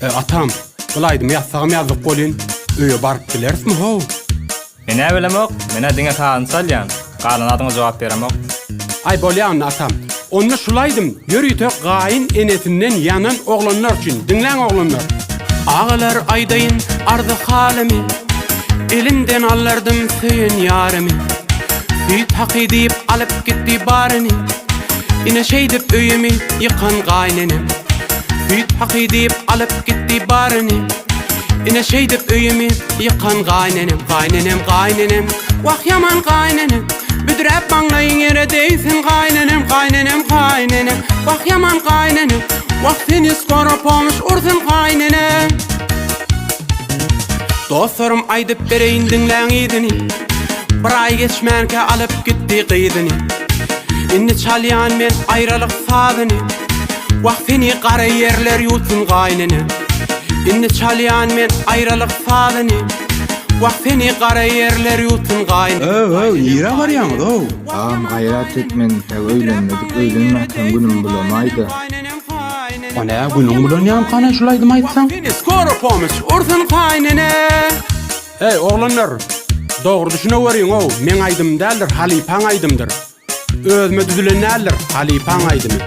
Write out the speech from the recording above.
E, atam, bul aýdymy ýazsagam ýazdyk welin, öýe baryp bilerismi how? Men-ä bilemok, men-ä diňe sazyny çalýan, galan zadyňa jogap beremok. Aý, bolýa onda, atam. Onda şul aýdym ýörite gaýyn enesinden ýanan oglanlar üçin. Diňläň oglanlar. Agalar aýdaýyn arzy halymy, Elimden allardym söýen ýarymy. Süýt haky diýip alyp gitdi baryny, Ine şeýdip öýümi ýykan gaýnenem. Süýt haky diýip alyp gitdi baryny, Ine şeýdip öýümi ýykan gaýnenem, gaýnenem, gaýnenem, Wah ýaman gaýnenem, Büdräp maňlaýyň ýere degsin gaýnenem, gaýnenem, gaýnenem, Wah ýaman gaýnenem, Wah seni skoro pomoş ursun gaýnenem. Dostlarym aýdyp bereýin diňläň yzyny, Bir aý geçmänkä alyp gitdi gyzyny. Indi çalýan men aýralyk sazyny, Wah seni gara ýerler ýuwtsyn gaýnene. Indi çalýan men aýralyk sazyny, Wah seni gara ýerler ýuwtsyn gaýnene. Öw öw nirä barýaňyz ow. Agam gaýrat et men entek öýlenmedik öýlenmäkäm günüm bulamaýda. O nä günüň bulanýamkana şul aýdym aýtsaň. Seni skoro pomoş ursun gaýnene. Eý oglanlar dogry düşüneweriň-ow meň aýdymym däldir halypaň aýdymdyr. Özüme düzülen däldir halypaň aýdymy.